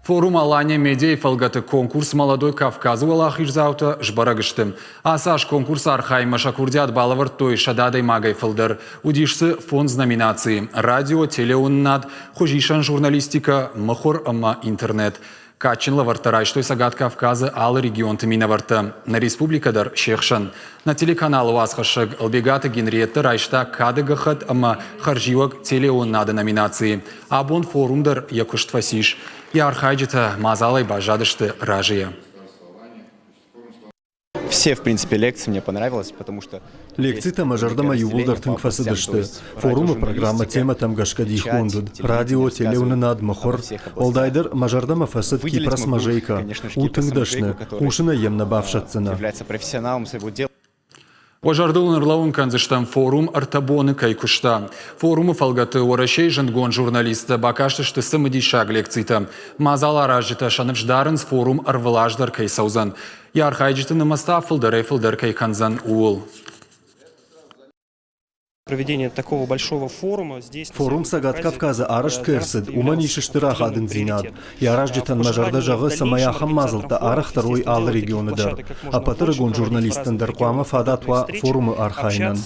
Форум «Алания Медиа»-йы фӕлгӕты конкурс «Молодой Кавказ»-ы уӕлахиздзаутӕ сбӕрӕг сты. Ацы аз конкурсы архайынмӕ сӕ курдиат балӕвӕрдтой 100 адӕймагӕй фылдӕр. Уыдис дзы фондз номинацийы – радио, телеуынынад, хуызисӕн журналистикӕ, мыхуыр ӕмӕ интернет. Кадджын лӕвӕрттӕ райстой Цӕгат Кавказы алы регионты минӕвӕрттӕ, нӕ республикӕ дӕр се хсӕн. Нӕ телеканалы уацхӕссӕг Ӕлбегаты Генриетта райста кады гӕххӕтт ӕмӕ хӕрзиуӕг телеуынынады номинацийы. Абон форум дӕр йӕ куыст фӕцис. Йӕ архайджытӕ мадзалӕй баззадысты разыйӕ. Все, в принципе, лекции мне понравилось, потому что Лекцитӕ мӕ зӕрдӕмӕ иууылдӕр тынг фӕцыдысты. Форумы программӕ темӕтӕм гӕсгӕ дихгонд уыд радио, телеуынынад, мыхуыр. Уӕлдайдӕр мӕ зӕрдӕмӕ фӕцыд Кипрос Мажейка. У тынг дӕсны, хъусынӕй йӕм нӕ бафсӕддзынӕ. Является профессионалом своего дела. Уӕ зӕрдыл ын ӕрлӕууын кӕндзыстӕм, форум ӕртӕ боны кӕй куыста. Форумы фӕлгӕты Уӕрӕсейы зындгонд журналисттӕ бакастысты цымыдисаг лекцитӕ. Мадзаларазджытӕ сӕ ныфс дарынц, форум ӕрвылаз дӕр кӕй цӕудзӕн. Йӕ архайджыты нымӕц та фылдӕрӕй-фылдӕр кӕй кӕндзӕн, ууыл. Проведение такого большого форума здесь Форум Цӕгат Кавказы арӕзт кӕй ӕрцыд, уымӕн ис стыр ахадындзинад. Йӕ аразджытӕн мӕ зӕрдӕ зӕгъы, цӕмӕй ахӕм мадзӕлттӕ арӕхдӕр уой алы регионы дӕр. Ӕппӕт ӕрыгон журналисттӕн дӕр хъуамӕ фадат уа форумы архайынӕн.